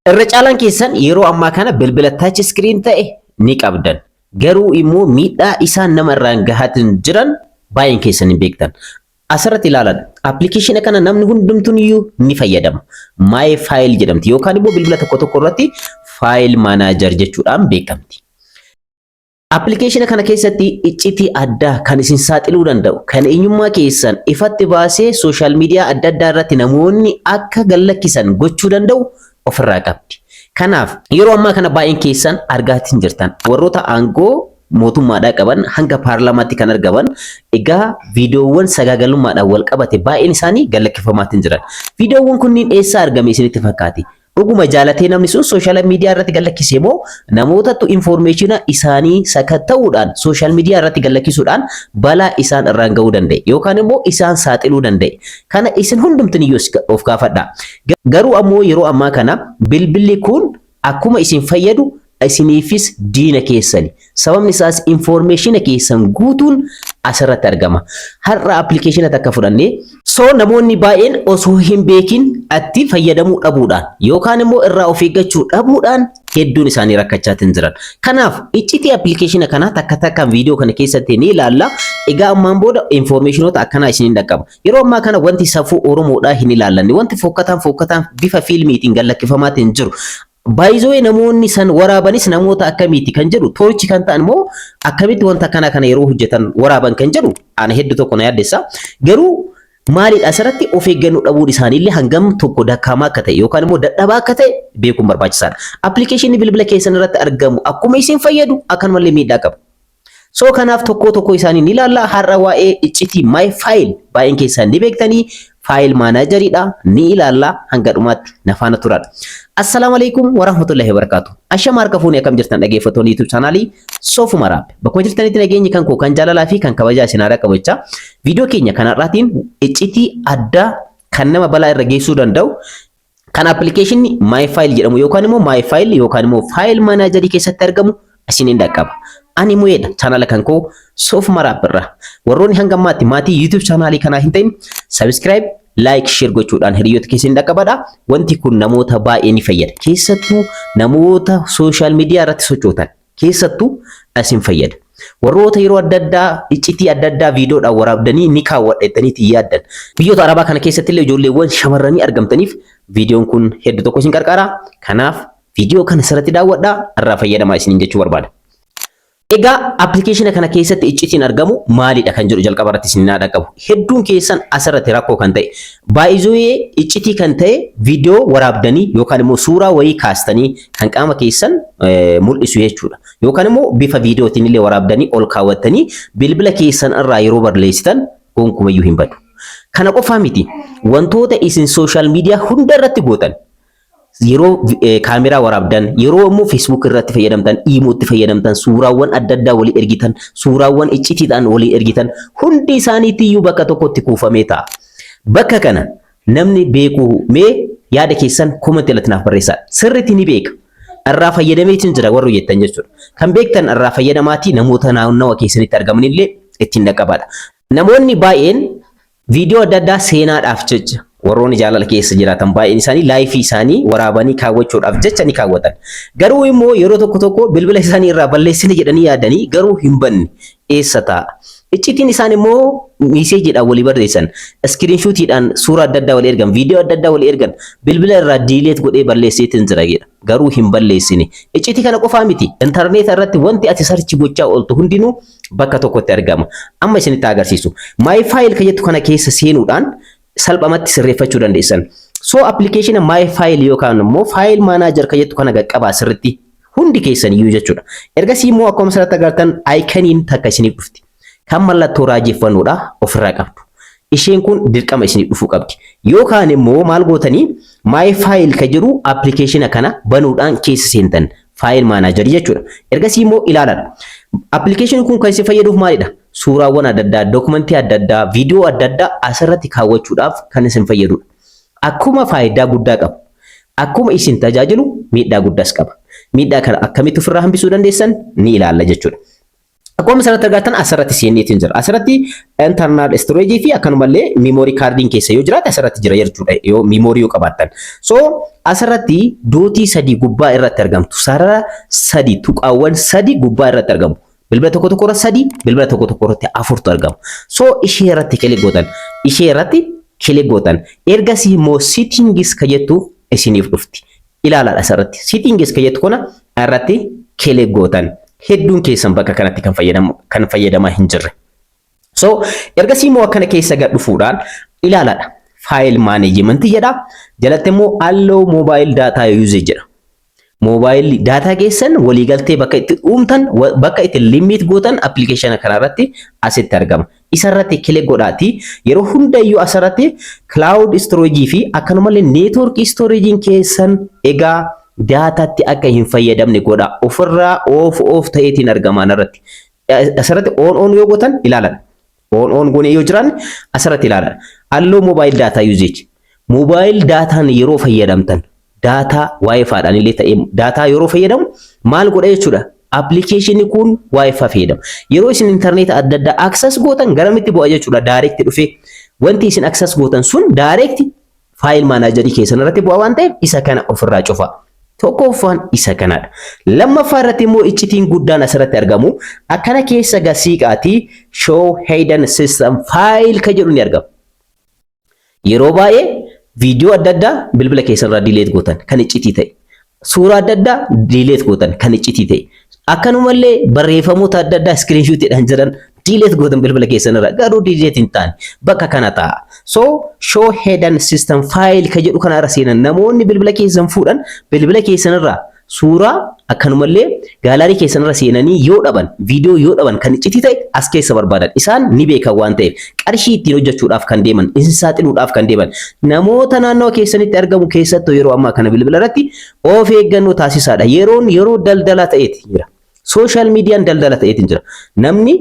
Irra caalaan keessan yeroo ammaa kana bilbila touch screen ta'e ni qabdan. Garuu immoo miidhaa isaan nama irraan gahatin jiran baay'een keessan hin beektan. Asirratti ilaaladha. Appilikeeshina kana namni hundumtuun iyyuu ni fayyadama. My File jedhamti yookaan immoo bilbila tokko tokko irratti File Manager jechuudhaan beekamti. Appilikeeshina kana keessatti iccitii addaa kan isin saaxiluu danda'u, kan eenyummaa keessan ifatti baasee social media adda addaa irratti namoonni akka gallakkisan gochuu danda'u ofirraa qabdi. Kanaaf yeroo ammaa kana baay'een keessan argaatiin jirtan, warroota aangoo mootummaadhaa qaban hanga paarlaamaatti kan argaman, egaa viidiyoowwan sagaagalummaadhaan wal qabate baay'een isaanii gallakkifamaatiin jiran. Viidiyoowwan kunniin eessaa argame isinitti fakkaate? Dhuguma jaalatee namni sun social media irratti gallakkise moo namootatu information isaanii sakatta'uudhaan social media irratti gallakkisuudhaan balaa isaan irraan ga'uu danda'e yookaan immoo isaan saaxiluu danda'e? Kana isin hundumtiniyyuu of gaafadha. Garuu ammoo yeroo ammaa kana bilbilli kun akkuma isin fayyadu isiniifis diina keessani. Sababni isaas information keessan guutuun asirratti argama. Har'a appilikeeshina takka fudhannee, so namoonni baay'een osoo hin beekin itti fayyadamuu dhabuudhaan yookaan immoo irraa of eeggachuu dhabuudhaan hedduun isaanii rakkachaatiin jiran. Kanaaf iccitii appilikeeshina kanaa takka takkaan viidiyoo kana keessatti ni ilaalla. Egaa ammaan booda informationoota akkanaa isiniin dhaqqaba. Yeroo ammaa kana wanti safuu Oromoodhaa hin ilaallanne, wanti fokkataan fokkataan bifa fiilmiitiin gallakkifamaatiin jiru. Baay'izoo namoonni san waraabanis namoota akkamiiti kan jedhu, toorchi kan ta'an immoo akkamitti wanta akkanaa kana yeroo hojjetan waraaban kan jedhu ana hedduu tokko na yaaddessa. Garuu maalidha, asirratti of eeggannoo dhabuun isaaniillee hangam tokko dakkaamaa akka ta'e yookaan immoo dadhabaa akka ta'e beekuun barbaachisaadha. Appilikeeshinii bilbila keessan irratti argamu akkuma isin fayyadu akkanumallee miidhaa qaba. So kanaaf tokko tokko isaanii ni ilaalla. Har'a waa'ee iccitii My File baay'een keessan ni beektanii, File Manageriidha, ni ilaalla. Hanga dhumaatti na faana turadha. Assalaamu alaikum warahmatullahi wabarakatuh. Ashama harka fuunee, akkam jirtan dhaggeeffattoonni YouTube chaanaalii Soofuma Raabbe? Bakkuma jirtanitti nageenyi kan koo kan jaalalaa fi kan kabajaa isin haa qabachaa, viidiyoo keenya kanarraatiin iccitii addaa kan nama balaa irra geessuu danda'u kan appilikeeshinii My File jedhamu yookaan immoo My File yookaan immoo File Managerii keessatti argamu isiniin dhaqqaba. Ani mu'eedha, chaanaala kan koo Soofuma Raabbe irraa. Warroonni hanga ammaatti maatii YouTube chaanaalii kanaa hin ta'in, subscribe, like, share gochuudhaan hiriyoota keessan dhaqqabadha. Wanti kun namoota baay'ee ni fayyada. Keessattuu namoota social media irratti sochootan keessattuu isin fayyada. Warroota yeroo adda addaa iccitii adda addaa viidiyoodhaan waraabdanii ni kaawwadha jettanii yaaddan. Biyyoota Arabaa kana keessatti illee ijoolleewwan shamarranii argamtaniif viidiyoon kun hedduu tokko isin qarqara. Kanaaf viidiyoo kana sirriitti daawwadhaa, irraa fayyadamaa isiniin jechuu barbaada. Egaa appilikeeshina kana keessatti iccitiin argamu maalidha kan jedhu jalqaba irratti isin naa qabu. Hedduun keessan asirratti rakkoo kan ta'e, baay'izooyee iccitii kan ta'e, viidiyoo waraabdanii yookaan immoo suuraa wayii kaastanii kan qaama keessan mul'isu jechuudha. Yookaan immoo bifa viidiyootiin illee waraabdanii ol kaawwattanii bilbila keessan irraa yeroo barreessitan gonkumayyuu hin badu. Kana qofaa miti, wantoota isin social media hunda irratti gootan, yeroo kaameraa waraabdan, yeroo immoo Facebook irratti fayyadamtan, iimootti fayyadamtan, suuraawwan adda addaa walii ergitan, suuraawwan iccitiidhaan walii ergitan, hundi isaaniitiyyuu bakka tokkotti kuufamee ta'a. Bakka kana namni beeku, mee yaada keessan comment irratti naaf barreessaa. Sirriitti ni beeka. Irraa fayyadameetiin jira warri jettan jechuudha. Kan beektan irraa fayyadamaatii namoota naannawa keessanitti argamanillee ittiin dhaqqabaadha. Namoonni baay'een viidiyoo adda addaa seenaadhaaf jecha, warroonni jaalala keessa jiraatan baay'een isaanii life isaanii waraabanii kaawwachuudhaaf jecha ni kaawwatan. Garuu immoo yeroo tokko tokko bilbila isaanii irraa balleessine jedhanii yaadanii garuu hin banne, eessa taa'a? Iccitiin isaan immoo messageiidhaan walii barreessan, screenshotiidhaan suuraa adda addaa walii ergan, viidiyoo adda addaa walii ergan, bilbila irraa delete godhee balleesseetiin jira jedha. Garuu hin balleessine. Iccitii kana qofaa miti. Intarneeta irratti wanti ati search gochaa ooltu hundinuu bakka tokkotti argama. Amma isinitti agarsiisu. My File kan jettu kana keessa seenuudhaan salphumatti sirreeffachuu dandeessan. So appilikeeshina My File yookaan immoo File Manager kan jettu kana qaqqabaa sirritti hundi keessan iyyuu jechuudha. Ergasii immoo akkuma asirratti agartan iconiin takka isiniif dhufti. Kan mallattoo raajeffannoodha ofirraa qabdu. Isheen kun dirqama isiniif dhufuu qabdi. Yookaan immoo maal gootanii, My File kan jedhu appilikeeshina kana banuudhaan keessa seentan, File Managerii jechuudha. Ergasii immoo ilaaladha. Appilikeeshinni kun kan isin fayyaduuf maalidha? Suuraawwan adda addaa, dookumentii adda addaa, viidiyoo adda addaa asirratti kaawwachuudhaaf kan isin fayyadudha. Akkuma faayidaa guddaa qabu, akkuma isin tajaajilu miidhaa guddaas qaba. Miidhaa kana akkamitti ofirraa hambisuu dandeessan ni ilaalla jechuudha. Akkuma asirratti argattan asirratti seeneetiin jira. Asirratti internal storage fi akkanumallee memory cardiin keessa yoo jiraate asirratti jira jechuudha, yoo memory yoo qabaattan. So asirratti dootii sadii gubbaa irratti argamtu, sarara sadi, tuqaawwan sadi gubbaa irratti argamu. Bilbila tokko tokko irratti sadi, bilbila tokko tokko irratti afurtu argamu. So ishee irratti click gootan. Ishee irratti click gootan. Ergasii immoo settings ka jettu isiniif dhufti. Ilaalaadha asirratti. Settings ka jettu kana irratti click gootan. Hedduun keessan bakka kanatti kan fayyadamu kan fayyadamaa hin jirre. So ergasii immoo akkana keessa gad dhufuudhaan ilaalaadha. File management jedha. Jalatti immoo allow mobile data usage jedha. Mobile data keessan waliigaltee bakka itti uumtan, bakka itti limit gootan application kanarratti asitti argama. Isarratti click godhaati yeroo hundayyuu asirratti cloud storage fi akkanumallee network storage keessan egaa daataatti akka hin fayyadamne godha. Ofirraa off off ta'eetiin argama irratti. Asirratti on on yoo gootan ilaalan. On on goone yoo jiran asirratti ilaalan. Allow mobile data usage. Mobile dataan yeroo fayyadamtan, data WiFiidhaan illee ta'ee, data yeroo fayyadamu maal godha jechuudha? Appilikeeshinii kun WiFi fayyadama. Yeroo isin intarneeta adda addaa access gootan garamitti bu'a jechuudha? Direct dhufee wanti isin access gootan sun direct file managerii keessan irratti bu'a waan ta'eef isa kana ofirraa cufa. Tokkoffaan isa kanadha. Lammaffaa irratti immoo iccitiin guddaan asirratti argamu, akkana keessa gasiiqaatii show hidden system file ka jedhu ni argama. Yeroo baay'ee viidiyoo adda addaa bilbila keessan irraa delete gootan kan iccitii ta'e. Suuraa adda addaa delete gootan kan iccitii ta'e. Akkanumallee barreeffamoota adda addaa screenshotiidhaan jiran delete gootan bilbila keessan irraa, garuu delete hin taane bakka kana taa'a. So show hidden system file ka jedhu kana irra seenan. Namoonni bilbila keessan fuudhan bilbila keessan irraa suuraa, akkanumallee gallery keessan irra seenanii yoo dhaban, viidiyoo yoo dhaban kan iccitii ta'e as keessa barbaadan. Isaan ni beekan waan ta'eef qarshii ittiin hojjechuudhaaf kan deeman, isin saaxiluudhaaf kan deeman namoota naannoo keessanitti argamu. Keessattuu yeroo ammaa kana bilbila irratti of eeggannoo taasisaadha. Yeroon yeroo daldala ta'eeti jira. Social mediaan daldala ta'eetiin jira. Namni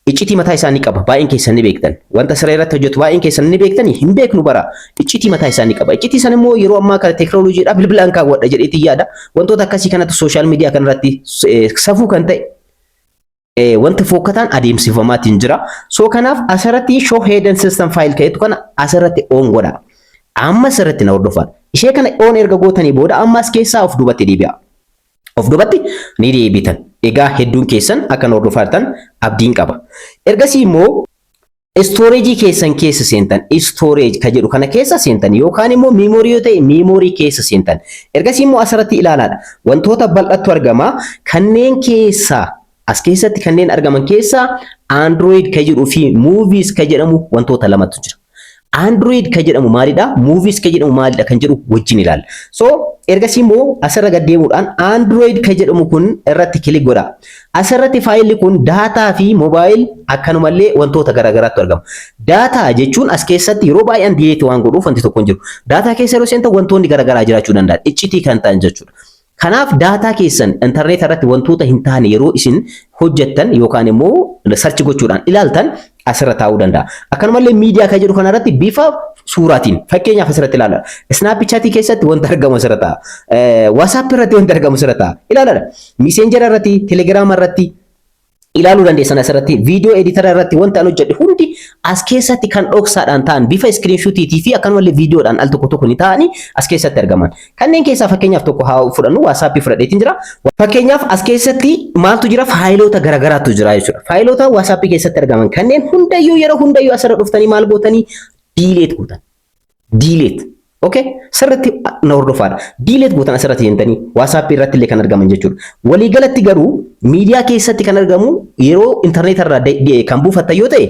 iccitii mataa isaanii qaba. Baay'een keessan ni beektan. Wanta siree irratti hojjetu baay'een keessan ni beektanii hin beeknu bara. Iccitii mataa isaanii qaba. Iccitii sana immoo yeroo ammaa kana teekinooloojiidhaan bilbilaan kaawwadha jedheetii yaada. Wantoota akkasii kanatu social media kanarratti safuu kan ta'e wanti fokkataan adeemsifamaatiin jira. So kanaaf asirratti show hidden system file ka'etu kana asirratti on godha. Amma asirratti na hordofaa. Ishee kana on erga gootanii booda ammas keessaa of duubatti deebi'a. Of duubatti ni deebitan. Egaa hedduun keessan akka na hordofaa jirtan abdiin qaba. Ergasii immoo storage keessan keessa seentan, storage ka jedhu kana keessa seentan, yookaan immoo memory yoo ta'e memory keessa seentan. Ergasii immoo asirratti ilaalaadha. Wantoota bal'attu argama. Kanneen keessaa, as keessatti kanneen argaman keessaa Android ka jedhuu fi Movies ka jedhamu wantoota lamatu jira. Android ka jedhamu maalidha? Movies ka jedhamu maalidha kan jedhu wajjin ilaalla. So ergasii immoo asirra gad deemuudhaan Android ka jedhamu kun irratti click godha. Asirratti faayilli kun data fi mobile, akkanumallee wantoota garaagaraatu argama. Data jechuun as keessatti yeroo baay'een delete waan godhuuf wanti tokko hin jiru. Data keessa yeroo seentan wantoonni garaagaraa jiraachuu danda'an. Iccitii kan ta'an jechuudha. Kanaaf data keessan intarneet irratti wantoota hin taane yeroo isin hojjettan yookaan immoo search gochuudhaan ilaaltan asirra taa'uu danda'a. Akkanumallee miidiyaa kan jedhu kanarratti bifa suuraatiin, fakkeenyaaf asirratti ilaala. Snapchatii keessatti wanta argamu asirra taa'a. WhatsApp irratti wanta argamu asirra taa'a. Ilaaladha. Messenger irratti, Telegram irratti ilaaluu dandeessan. Asirratti video editor irratti wanta an hojjedhe hundi as keessatti kan dhoksaadhaan ta'an bifa screenshotiitii fi akkanumallee viidiyoodhaan al tokko tokko ni ta'anii as keessatti argaman. Kanneen keessaa fakkeenyaaf tokko haa fudhannu, WhatsAppii fudhadheetiin jira. Fakkeenyaaf as keessatti maaltu jira? Faayiloota garagaraatu jira jechuudha. Faayiloota WhatsAppii keessatti argaman kanneen hundayyuu yeroo hundayyuu asirra dhuftanii maal gootanii? Delete gootan. Delete. Okay? Sirriitti na hordofaadha. Delete gootan asirratti jettanii WhatsAppii irratti illee kan argaman jechuudha. Waliigalatti garuu miidiyaa keessatti kan argamu yeroo intarneet irraa kan buufattan yoo ta'e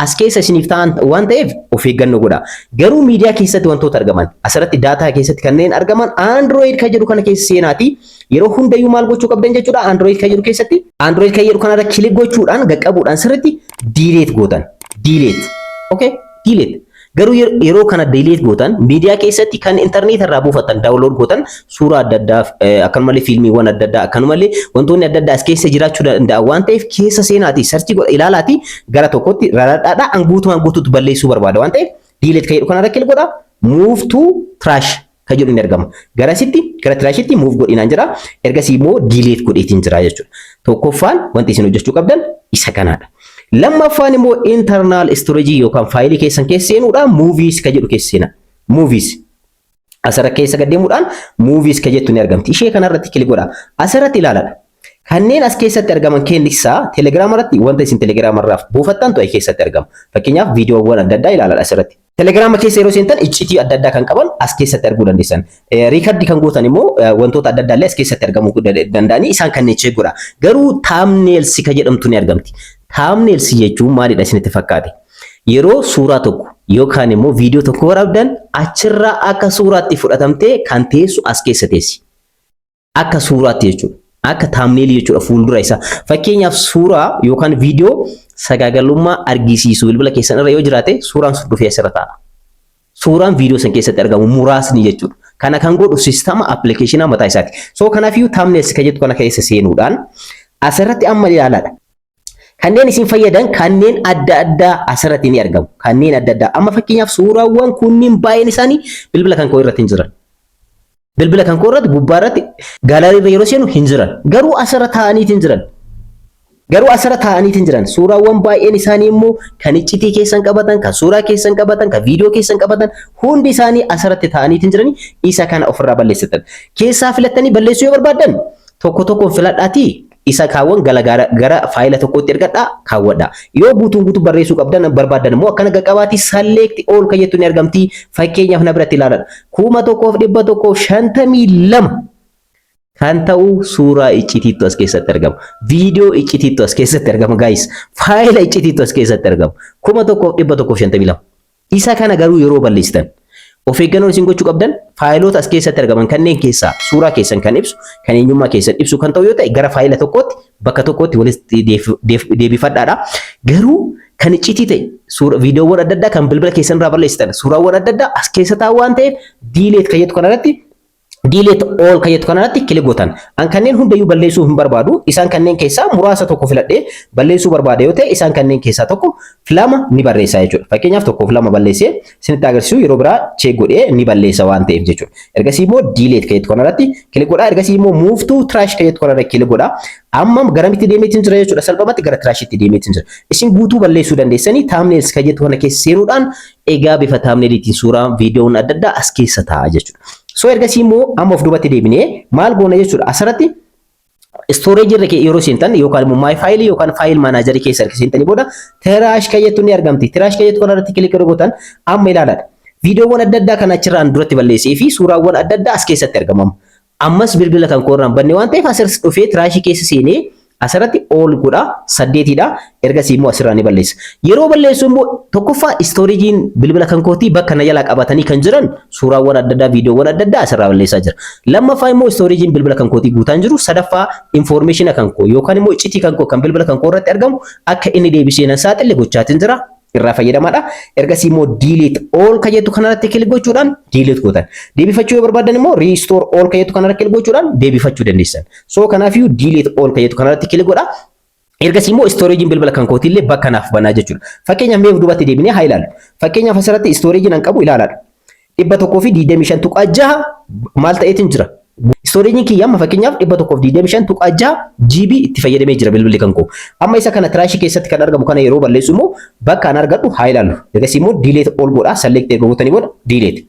as keessa isiniif ta'an waan ta'eef of eeggannoo godha. Garuu miidiyaa keessatti wantoota argaman, asirratti data keessatti kanneen argaman, Android kan jedhu kana keessa seenaati. Yeroo hundayyuu maal gochuu qabdan jechuudha? Android kan jedhu keessatti, Android kan jedhu kanarra click gochuudhaan qaqqabuudhaan sirriitti delete gootan. Delete. Okay? Delete. Garuu yeroo kana delete gootan, miidiyaa keessatti kan intarneet irraa buufatan, download gootan, suuraa adda addaa, akkanumallee fiilmiiwwan adda addaa, akkanumallee wantoonni adda addaa as keessa jiraachuu danda'an waan ta'eef keessa seenaati search godha, ilaalaati, gara tokkotti raradhaadhaa. An guutumaan guutuutti balleessuu barbaada waan ta'eef delete kan jedhu kanarra click godha. Move to trash kan jedhu ni argama. Garasitti, gara trashitti move godhinaan jira. Ergasii immoo delete godheetiin jira jechuudha. Tokkoffaan wanti isin hojjechuu qabdan Isa kanaadha. Lammaffaan immoo internal storage yookaan faayilii keessan keessa seenuudhaan movies ka jedhu keessa seena. Movies. Asirra keessa gad deemuudhaan movies ka jettu ni argamti. Ishee kanarratti click godha. Asirratti ilaaladha. Kanneen as keessatti argaman keessaa Telegiraama irratti wanta isin Telegiraama irraa buufattantu as keessatti argama. Fakkeenyaaf, viidiyoowwan adda addaa ilaaladha asirratti. Telegiraama keessa yeroo seentan iccitii adda addaa kan qaban as keessatti arguu dandeessan. Record kan gootan immoo wantoota adda addaa illee as keessatti argamuu danda'anii isaan kanneen check godha. Garuu thumbnails ka jedhamtu ni argamti. Thumbnails jechuun maalidha isinitti fakkaate? Yeroo suuraa tokko yookaan immoo viidiyoo tokko waraabdan, achirraa akka suuraatti fudhatamtee kan teessu as keessa teessi. Akka suuraatti jechuudha. Akka thumbnailii jechuudha fuuldura isaa. Fakkeenyaaf, suuraa yookaan viidiyoo sagaagalummaa argisiisu bilbila keessan irra yoo jiraate, suuraan sun dhufee asirra taa'a. Suuraan viidiyoo san keessatti argamu muraasni jechuudha. Kana kan godhu sistama appilikeeshinaa mataa isaati. So kanaafiyyuu thumbnails kan jettu kana keessa seenuudhaan asirratti amma ilaalaadha. Kanneen isin fayyadan kanneen adda addaa asirratti ni argamu. Kanneen adda addaa. Amma fakkeenyaaf, suuraawwan kunniin baay'een isaanii bilbila kan koo irratti hin jiran. Bilbila kan koo irratti gubbaa irratti gallery irra yeroo seenu hin jiran. Garuu asirra taa'aniitiin jiran. Garuu asirra taa'aniitiin jiran. Suuraawwan baay'een isaanii immoo kan iccitii keessan qabatan, kan suuraa keessan qabatan, kan viidiyoo keessan qabatan hundi isaanii asirratti taa'aniitiin jiranii isa kana ofirraa balleessitan. Keessaa filattanii balleessuu yoo barbaaddan, tokko tokkoon filadhaatii isa kaawwan gara faayila tokkotti ergadhaa kaawwadha. Yoo guutuun guutuu barreessuu qabdan barbaaddan immoo akkana qaqqabaatii select all kan jettu ni argamti. Fakkeenyaaf, na biratti ilaaladha. 1152 kan ta'u suuraa iccitiitu as keessatti argama. Viidiyoo iccitiitu as keessatti argama, guys. Faayila iccitiitu as keessatti argama. 1152. Isa kana garuu yeroo balleessitan, of eeggannoon isin gochuu qabdan, faayiloota as keessatti argaman kanneen keessaa suuraa keessan kan ibsu, kan eenyummaa keessan ibsu kan ta'u yoo ta'e, gara faayila tokkootti bakka tokkotti walitti deebifadhaadha. Garuu kan iccitii ta'e, suura, viidiyoowwan adda addaa kan bilbila keessan irraa balleessitan, suuraawwan adda addaa as keessa taa'u waan ta'eef, delete kan jettu kanarratti, delete all kan jettu kanarratti click gootan. An kanneen hundayyuu balleessuu hin barbaadu. Isaan kanneen keessaa muraasa tokko filadhee balleessuu barbaada yoo ta'e, isaan kanneen keessaa tokko lama ni barreessa jechuudha. Fakkeenyaaf, tokkoof lama balleessee isinitti agarsiisu, yeroo biraa check godhee ni balleessa waan ta'eef jechuudha. Ergasii immoo delete kan jettu kanarratti click godhaa. Ergasii immoo move to trash kan jettu kanarratti click godhaa. Amma garamitti deemeetiin jira jechuudha? Salphumatti gara trashitti deemeetiin jira. Isin guutuu balleessuu dandeessanii thumbnails kan jettu kana keessa seenuudhaan egaa bifa thumbnailiitiin suuraa, viidiyoon adda addaa as keessa taa'a jechuudha. So ergasii immoo amma of duubatti deebinee maal goona jechuudha? Asirratti storage irra yeroo seentan yookaan immoo my file yookaan file manager keessa erga seentanii booda trash kan jettu ni argamti. Trash kan jettu kanarratti click yeroo gootan, amma ilaalaadha. Viidiyoowwan adda addaa kan achirraan duratti balleessee fi suuraawwan adda addaa as keessatti argamamu. Ammas bilbila kan koorraan banne waan ta'eef, asirratti dhufee trashii keessa seenee asirratti all godha, saddeetidha. Ergasii immoo asirraa ni balleessa. Yeroo balleessu immoo tokkoffaa storageiin bilbila kan kootii bakka na jalaa qabatanii kan jiran suuraawwan adda addaa, viidiyoowwan adda addaa asirraa balleessaa jira. Lammaffaa immoo storageiin bilbila kan kootii guutaan jiru. Sadaffaa, information kan koo yookaan immoo iccitii kan koo kan bilbila kan koo irratti argamu akka inni deebisee nan saaxille gochaatiin jira. Irraa fayyadamaadha. Ergasii immoo delete all ka jettu kanarratti click gochuudhaan delete gootan. Deebifachuu yoo barbaadan immoo restore all ka jettu kanarratti click gochuudhaan deebifachuu dandeessan. So kanaafiyyuu delete all ka jettu kanarratti click godha. Ergasii immoo storageiin bilbila kan kootiillee bakka naaf banaa jechuudha. Fakkeenyaaf, mee duubatti deebinee haa ilaallu. Fakkeenyaaf, asirratti storageiin an qabu ilaalaadha. 125.6 maal ta'eetiin jira? Storageiin kiyya amma fakkeenyaaf 125.6 GB itti fayyadamee jira bilbilli kan koo. Amma isa kana trashii keessatti kan argamu kana yeroo balleessu immoo bakka an argadhu haa ilaallu. Ergasii immoo delete all godha, select erga gootanii booda delete.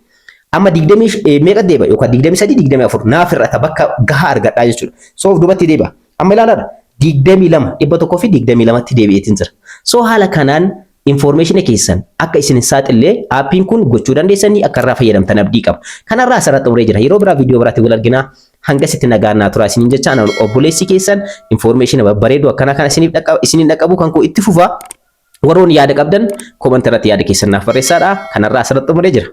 Amma digdamii meeqa deeba yookaan 23, 24 naaf hir'ata, bakka gahaa argadhaa jechuudha. So of duubatti deeba. Amma ilaalaadha. 22, 122tti deebi'eetiin jira. So haala kanaan information keessan akka isin hin saaxillee appiin kun gochuu dandeessanii akka irraa fayyadamtan abdii qaba. Kanarraa asirratti xumuree jira. Yeroo biraa viidiyoo biraatti wal arginaa. Hangasitti nagaan naa turaa isiniin jecha, anaan obboleessi keessan information babbareedu akkanaa kana isiniin dhaqqabu kan koo itti fufa. Warroonni yaada qabdan comment irratti yaada keessan naaf barreessaadha. Kanarraa asirratti xumuree jira.